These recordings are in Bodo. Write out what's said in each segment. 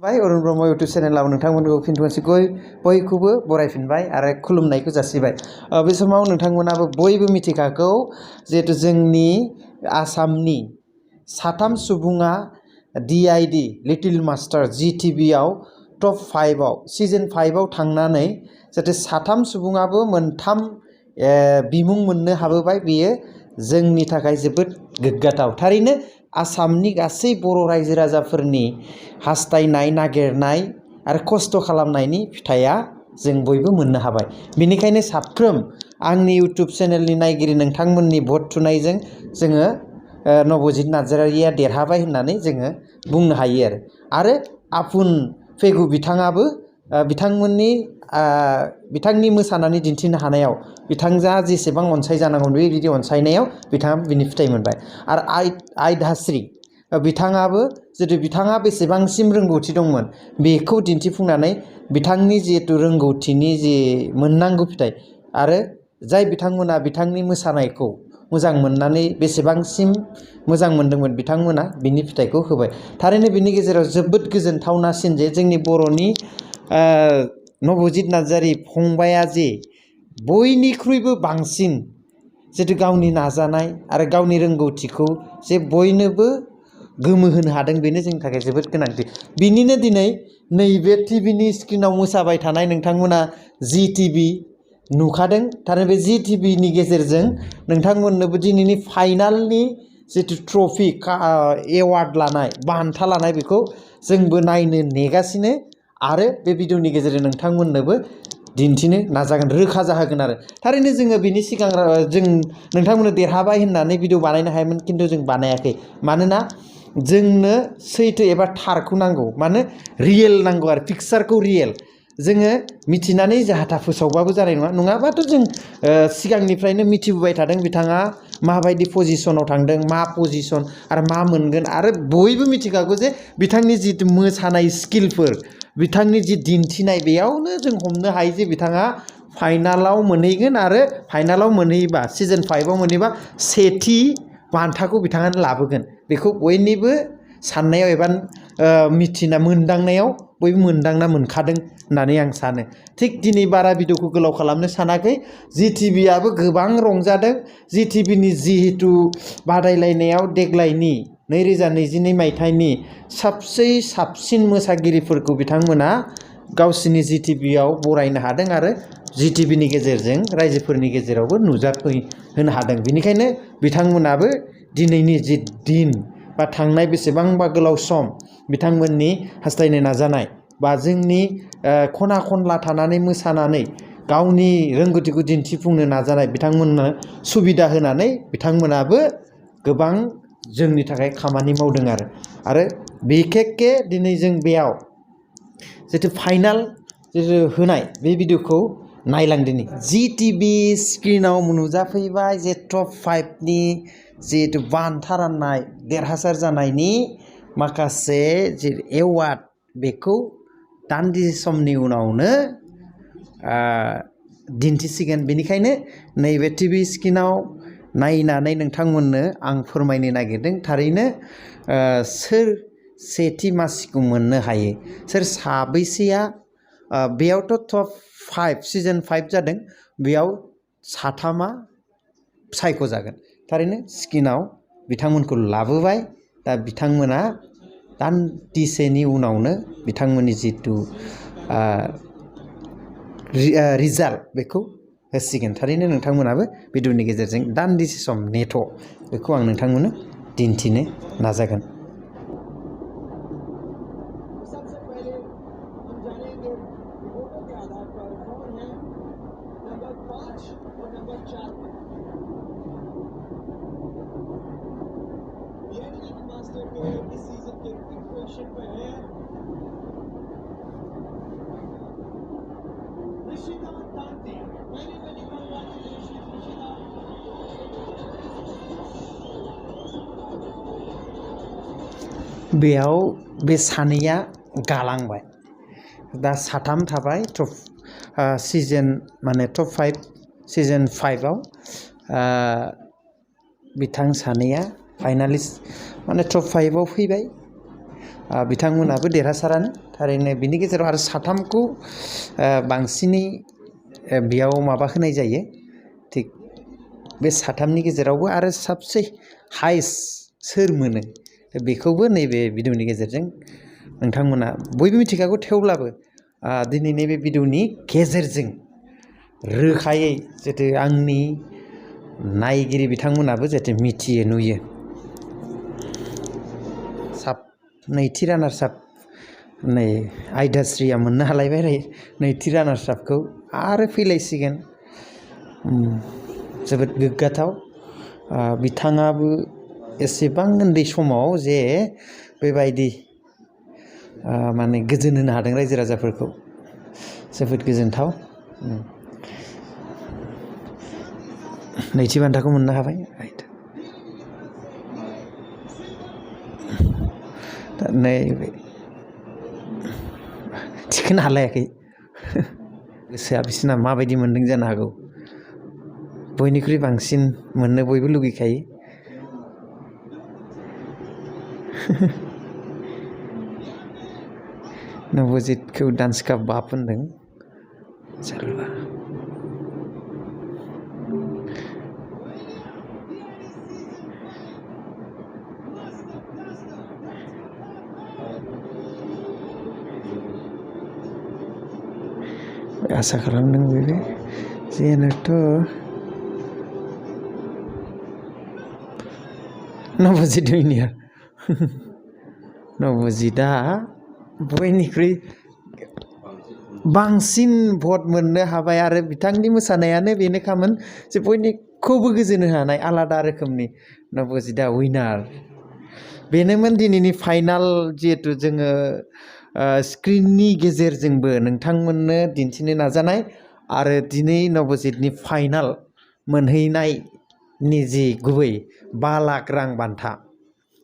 बाय अरुण ब्रह्म इउटुब चेनेलाव नोंथांमोनखौ फिन खनसे बयखौबो बरायफिनबाय आरो खुलुमनायखौ जासिबाय। बे समाव नोंथांमोनाबो बयबो मिथिखागौ जिहेतु जोंनि आसामनि साथाम सुबुङा DID लिटिल मास्टार GTVआव टप 5आव सिजन 5आव थांनानै जाहाथे साथाम सुबुङाबो मोनथाम बिमुं मोननो हाबोबाय बेयो जोंनि थाखाय जोबोद गोग्गाथाव। थारैनो आसामनि गासै बर' रायजो राजाफोरनि हास्थायनाय नागिरनाय आरो खस्थ' खालामनायनि फिथाइया जों बयबो मोननो हाबाय। बेनिखायनो साफ्रोम आंनि इउटुब चेनेलनि नायगिरि नोंथांमोननि भट थुनायजों जोङो नबजित नार्जारिया देरहाबाय होननानै जोङो बुंनो हायो आरो आपुन फेगु बिथाङाबो बिथांनि मोसानानै दिन्थिनो हानायाव बिथांजोआ जेसेबां अनसायजानांगौ बेबायदि अनसायनायाव बिथाङा बिनि फिथाइ मोनबाय। आरो आयदास्रि बिथाङाबो जुदि बिथाङा बेसेबांसिम रोंगौथि दंमोन बेखौ दिन्थिफुंनानै बिथांनि जिहेतु रोंगौथिनि जि मोननांगौ फिथाइ आरो जाय बिथांमोना बिथांनि मोसानायखौ मोजां मोननानै बेसेबांसिम मोजां मोनदोंमोन बिथांमोना बिनि फिथाइखौ होबाय। थारैनो बिनि गेजेराव जोबोद गोजोनथावनासिन जे जोंनि बर'नि नबजित नार्जारि फंबाया जे बयनिख्रुइबो बांसिन जितु गावनि नाजानाय आरो गावनि रोंगौथिखौ जे बयनोबो गोमोहोनो हादों बेनो जोंनि थाखाय जोबोद गोनांथि। बिनिनो दिनै नैबे टिभिनि स्क्रिनाव मोसाबाय थानाय नोंथांमोना GTV नुखादों। थारैनो बे GTVनि गेजेरजों नोंथांमोननोबो दिनैनि फाइनालनि जितु ट्रफि एवार्ड लानाय बान्था लानाय बेखौ जोंबो नायनो नेगासिनो आरो बे भिडिअनि गेजेरजों नोंथांमोननोबो दिन्थिनो नाजागोन रोखा जाहोगोन आरो। थारैनो जोङो बिनि सिगां जों नोंथांमोननो देरहाबाय होननानै भिडिअ बानायनो हायोमोन खिन्थु जों बानायाखै। मानोना जोंनो सैथो एबा थारखौ नांगौ मानो रियेल नांगौ आरो पिक्सारखौ रियेल जोङो मिथिनानै जाहाथा फोसावबाबो जानाय नङा। नङाबाथ' जों सिगांनिफ्रायनो मिथिबोबाय थादों बिथाङा माबायदि पजिसनाव थांदों मा पजिसन आरो मा मोनगोन आरो बयबो मिथिखागौ जे बिथांनि जितु मोसानाय स्किलफोर बिथांनि जि दिन्थिनाय बेयावनो जों हमनो हायो जे बिथाङा फाइनालाव मोनहैगोन आरो फाइनालाव मोनहैबा सिजन 5आव मोनहैबा सेथि बान्थाखौ बिथाङानो लाबोगोन। बेखौ बयनिबो साननायाव एबा मिथिना मोनदांनायाव बयबो मोनदांना मोनखादों होननानै आं सानो। थिग दिनै बारा भिडिअखौ गोलाव खालामनो सानाखै। GTVआबो गोबां रंजादों। GTVनि जिहेतु बादायलायनायाव देग्लायनि 2022 मायथाइनि साबसिन मोसागिरिफोरखौ बिथांमोना गावसिनि GTVआव बरायनो हादों आरो GTVनि गेजेरजों रायजोफोरनि गेजेरावबो नुजाहोनो हादों। बेनिखायनो बिथांमोनाबो दिनैनि जि दिन बा थांनाय बेसेबांबा गोलाव सम बिथांमोननि हास्थायनो नाजानाय बा जोंनि खना खनला थानानै मोसानानै गावनि रोंगौथिखौ दिन्थिफुंनो नाजानाय बिथांमोननो सुबिदा होनानै बिथांमोनाबो गोबां जोंनि थाखाय खामानि मावदों आरो बिखेकखे दिनै जों बेयाव जितु फाइनाल जितु होनाय बे भिडिअखौ नायलांदिनि GTV स्क्रिनाव नुजाफैबाय जे टप 5नि जिहेतु बान्था राननाय देरहासार जानायनि माखासे जि एवार्ड बेखौ दान्दिसे समनि उनावनो दिन्थिसिगोन। बेनिखायनो नैबे टिभि स्क्रिनाव नायनानै नोंथांमोननो आं फोरमायनो नागिरदों थारैनो सोर सेथि मासिखौ मोननो हायो सोर साबैसेया बेयावथ' टप 5 सिजन 5 जादों बेयाव साथामा सायख'जागोन। थारैनो स्क्रिनाव बिथांमोनखौ लाबोबाय दा बिथांमोना दान्दिसेनि उनावनो बिथांमोननि जितु रिजाल्ट बेखौ होसिगोन। थारैनो नोंथांमोनाबो भिडिअनि गेजेरजों दान्दिसे सम नेथ' बेखौ आं नोंथांमोननो दिन्थिनो नाजागोन। बेयाव बे सानैया गालांबाय दा साथाम थाबाय टप सिजन माने टप 5 सिजन 5आव बिथां सानैया फाइनालिस्ट माने टप 5आव फैबाय बिथांमोनाबो देरहासारानो थारैनो बिनि गेजेराव आरो साथामखौ बांसिनै बेयाव माबा होनाय जायो थिग बे साथामनि गेजेरावबो आरो सबसे हाइस्ट सोर मोनो बेखौबो नैबे भिडिअनि गेजेरजों नोंथांमोना बयबो मिथिखागौ थेवब्लाबो दिनै नैबे भिडिअनि गेजेरजों रोखायै जाहाथे आंनि नायगिरि बिथांमोनाबो जाहाथे मिथियो नुयो नैथि रानार्स आप नै आयदास्रिया मोननो हालायबाय नैथि रानार्स आपखौ आरो फैलायसिगोन जोबोद गोग्गाथाव बिथाङाबो एसेबां उन्दै समाव जे बेबायदि माने गोजोन होनो हादों रायजो राजाफोरखौ जोबोद गोजोनथाव नैथि बान्थाखौ मोननो हाबाय नैबे थिखोनो हालायाखै गोसोआ बिसोरना माबायदि मोनदों जानो हागौ बयनिख्रुइ बांसिन मोननो बयबो लुगैखायो नबजितखौ डान्स का बाप होनदों सोरबा आसा खालामदों बयबो जेनोथ' नबजित उइनार नबजितआ बयनिख्रुइ बांसिन भट मोननो हाबाय आरो बिथांनि मोसानायानो बेनोखामोन जे बयनिखौबो गोजोन होनो हानाय आलादा रोखोमनि नबजितआ उइनार बेनोमोन दिनैनि फाइनाल जिहेथु जोङो स्क्रिननि गेजेरजोंबो नोंथांमोननो दिन्थिनो नाजानाय आरो दिनै नबजितनि फाइनाल मोनहैनायनि जि गुबै 5 लाख रां बान्था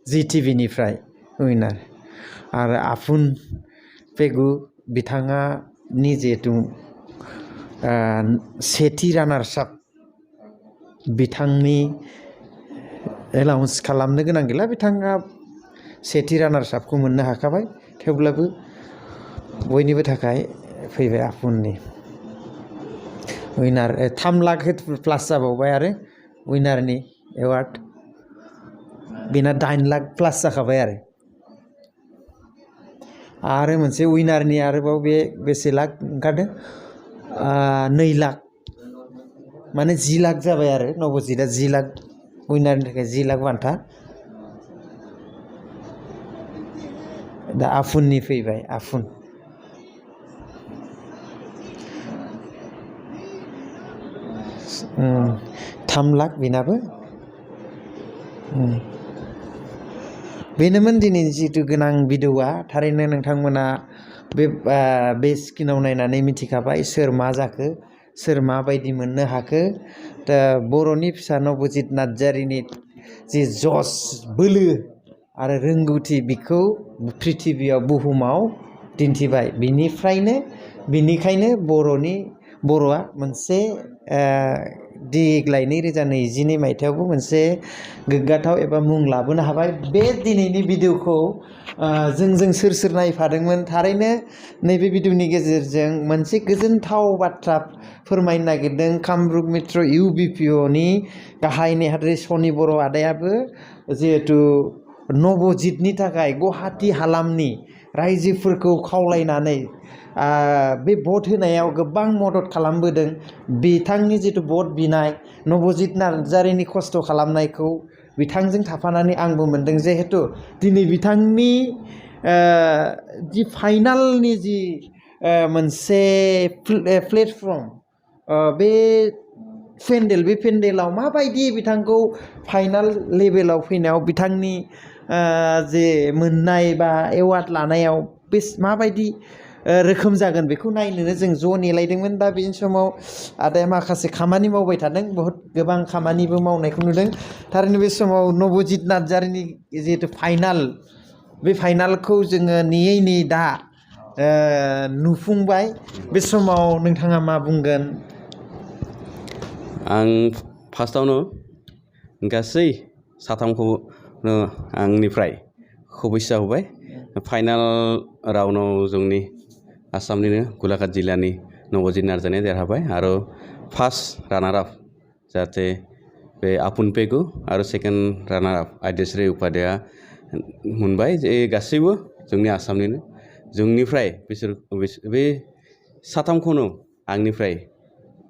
जिटिभिनिफ्राय उइनार आरो आफुन पेगु बिथाङा जिहेथु सेथि रानार्स आप बिथांनि एनाउन्स खालामनो गोनां गैला बिथाङा सेथि रानार्स आपखौ मोननो हाखाबाय थेवब्लाबो बयनिबो थाखाय फैबाय आफुननि उइनार 3 लाख प्लास जाबावबाय आरो उइनारनि एवार्ड बेना 8 लाख प्लास जाखाबाय आरो मोनसे उइनारनि आरोबाव बे बेसे लाख ओंखारदों 2 लाख माने 10 लाख जाबाय आरो नबजितआ 10 लाख उइनारनि थाखाय 10 लाख बान्था दा आफुननि फैबाय आफुन 3 लाख बेनाबो बेनोमोन दिनैनि जिहेतु गोनां भिडिअआ थारैनो नोंथांमोना बे स्क्रिनाव नायनानै मिथिखाबाय सोर मा जाखो सोर माबायदि मोननो हाखो दा बर'नि फिसा नबजित नार्जारिनि जि जस बोलो आरो रोंगौथि बिखौ पृथिबियाव बुहुमाव दिन्थिबाय बिनिखायनो बर'आ मोनसे देग्लाय 2022 मायथाइयावबो मोनसे गोग्गाथाव एबा मुं लाबोनो हाबाय बे दिनैनि भिडिअखौ जों सोर नायफादोंमोन थारैनो नैबे भिडिअनि गेजेरजों मोनसे गोजोनथाव बाथ्रा फोरमायनो नागिरदों कामरुप मेट्र UBPOनि गाहाय नेहाथारि सनि बर' आदायाबो जिहेथु नबजितनि थाखाय गुवाहाटी हालामनि रायजोफोरखौ खावलायनानै बे भट होनायाव गोबां मदद खालामबोदों बिथांनि जितु भट बिनाय नबजित नार्जारिनि खस्थ' खालामनायखौ बिथांजों थाफानानै आंबो मोनदों जिहेतु दिनै बिथांनि जि फाइनालनि जि मोनसे प्लेटफर्म बे पेन्डेलाव माबायदि बिथांखौ फाइनाल लेभेलाव फैनायाव बिथांनि जे मोननाय बा एवार्ड लानायाव बे माबायदि रोखोम जागोन बेखौ नायनोनो जों ज' नेलायदोंमोन दा बे समाव आदाया माखासे खामानि मावबाय थादों बहुत गोबां खामानिबो मावनायखौ नुदों थारैनो बे समाव नबजित नार्जारिनि जिहेतु फाइनाल बे फाइनालखौ जोङो नेयै दा नुफुंबाय बे समाव नोंथाङा मा बुंगोन आं फार्स्टआवनो गासै साथामखौनो आंनिफ्राय शुभेच्छा होबाय फाइनाल राउन्डआव जोंनि आसामनिनो गलाघाट जिल्लानि नबजित नार्जारिया देरहाबाय आरो फार्स्ट रानार आप जाहाथे बे आपुन पेगु आरो सेकेन्ड रानार आप आद्यश्री उपाध्याया मोनबाय जे गासैबो जोंनि आसामनिनो जोंनिफ्राय बिसोर बे साथामखौनो आंनिफ्राय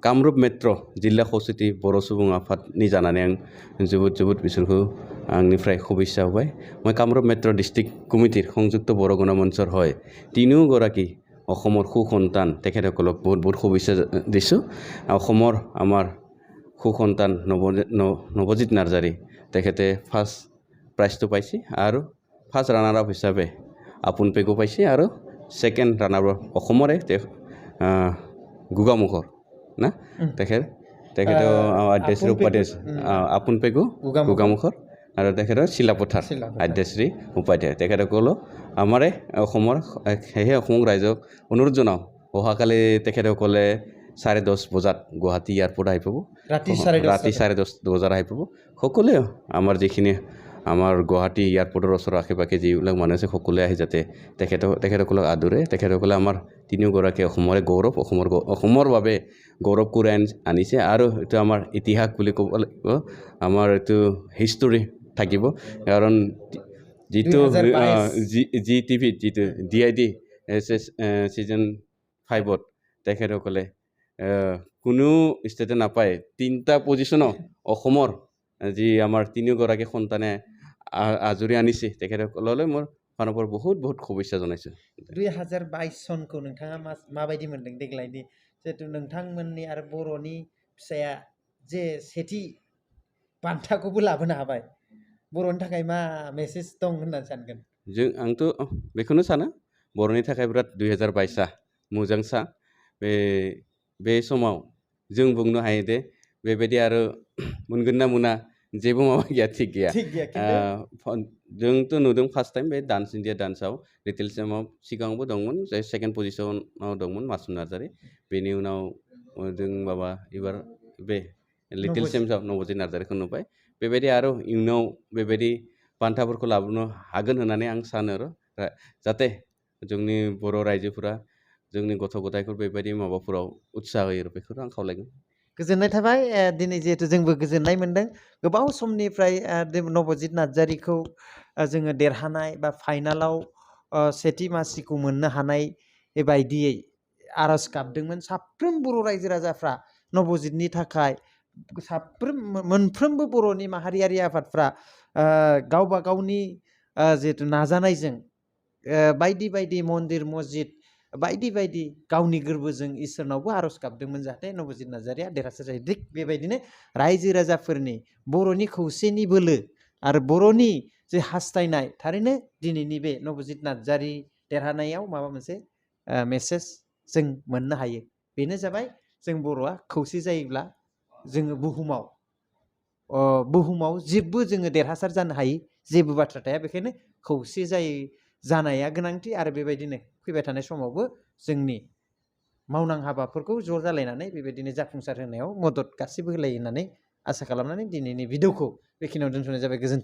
कामरुप मेट्र' जिल्ला खौसेथि बर' सुबुं आफादनि जानानै आं जोबोद बिसोरखौ आंनिफ्राय शुभेच्छा होबाय মই কামৰূপ মেট্ৰ' ডিষ্ট্ৰিক্ট কমিটিৰ সংযুক্ত বৰ গণমঞ্চৰ হয় তিনিওগৰাকী অসমৰ সুসন্তান তেখেতসকলক বহুত শুভেচ্ছা দিছোঁ অসমৰ আমাৰ সুসন্তান নৱজিত নাৰ্জাৰী তেখেতে ফাৰ্ষ্ট প্ৰাইজটো পাইছে আৰু ফাৰ্ষ্ট ৰানাৰ আপ হিচাপে আপোন পেগু পাইছে আৰু সেকেন্ড ৰানাৰ আপ অসমৰে গোগামুখৰ না তেখেতে আদ্যশ্ৰী উপাধ্যায় আপোন পেগু গোগামুখৰ আৰু তেখেতৰ চিলাপথাৰ আদ্যশ্ৰী উপাধ্যায় তেখেতসকলক আমাৰে অসমৰ সেয়ে অসম ৰাইজক অনুৰোধ জনাওঁ অহাকালি তেখেতসকলে 10:30 বজাত গুৱাহাটী এয়াৰপোৰ্ট আহি পাব ৰাতি 10:30 বজাত আহি পাব সকলোৱে আমাৰ যিখিনি আমাৰ গুৱাহাটী এয়াৰপোৰ্টৰ ওচৰৰ আশে-পাশে যিবিলাক মানুহ আছে সকলোৱে আহি যাতে তেখেতসকলক আদৰে তেখেতসকলে আমাৰ তিনিওগৰাকী অসমৰে গৌৰৱ অসমৰ বাবে গৌৰৱ কৰি আনিছে আৰু এইটো আমাৰ ইতিহাস বুলি ক'ব লাগিব আমাৰ এইটো হিষ্টৰী থাকিব কাৰণ যিটো জি টিভিত যিটো DID ছিজন 5ত তেখেতসকলে কোনো ষ্টেটে নাপায় 3টা পজিশ্যনত অসমৰ যি আমাৰ তিনিওগৰাকী সন্তানে আজৰি আনিছে তেখেতসকললৈ মোৰ ফালৰ পৰা বহুত শুভেচ্ছা জনাইছোঁ 2022 सनखौ नोंथाङा माबायदि मोनदों देग्लायनि जेतु नोंथांमोननि आरो बर'नि फिसाया जे सेथि बान्थाखौबो लाबोनो हाबाय बर'नि थाखाय मा मेसेज दं होननानै सानगोन आंथ' बेखौनो सानो बर'नि थाखाय बिराद 2022आ मोजांसा बे समाव जों बुंनो हायो दे बेबायदि आरो मोनगोन ना मोना जेबो माबा गैया थिग गैया जोंथ' नुदों फार्स्ट टाइम बे डान्स इन्डिया डान्सआव लिटिल चेम्पआव सिगाङावबो दंमोन जाय सेकेन्ड पजिशनाव दंमोन मासुम नार्जारी बेनि उनाव जों माबा एबार बे लिटिल चेम्पआव नबजित नार्जारीखौ नुबाय बेबायदि आरो इयुनाव बेबायदि बान्थाफोरखौ लाबोनो हागोन होननानै आं सानो आरो जाहाथे जोंनि बर' रायजोफोरा जोंनि गथ' गथायफोर बेबायदि माबाफोराव उत्साह होयो बेखौनो आं खावलायगोन गोजोननाय थाबाय दिनै जिहेतु जोंबो गोजोननाय मोनदों गोबाव समनिफ्राय नबजित नार्जारीखौ जोङो देरहानाय बा फाइनालाव सेथि मासिखौ मोननो हानाय बायदियै आर'ज गाबदोंमोन साफ्रोम बर' रायजो राजाफ्रा नबजितनि थाखाय मोनफ्रोमबो बर'नि माहारियारि आफादफ्रा गावबा गावनि जिहेतु नाजानायजों बायदि मन्दिर मस्जिद बायदि गावनि गोरबोजों इसोरनावबो आर'ज गाबदोंमोन जाहाथे नबजित नार्जारीया देरहासार जायो थिग बेबायदिनो रायजो राजाफोरनि बर'नि खौसेनि बोलो आरो बर'नि जे हास्थायनाय थारैनो दिनैनि बे नबजित नार्जारी देरहानायाव माबा मोनसे मेसेज जों मोननो हायो बेनो जाबाय जों बर'आ खौसे जायोब्ला जोङो बुहुमाव जेबो जोङो देरहासार जानो हायो जेबो बाथ्रा थाया बेखायनो खौसे जानाया गोनांथि आरो बेबायदिनो फैबाय थानाय समावबो जोंनि मावनां हाबाफोरखौ ज' जालायनानै बेबायदिनो जाफुंसार होनायाव मदद गासिबो होलायो होननानै आसा खालामनानै दिनैनि भिडिअखौ बेखिनियाव दोनथ'नाय जाबाय गोजोन्थों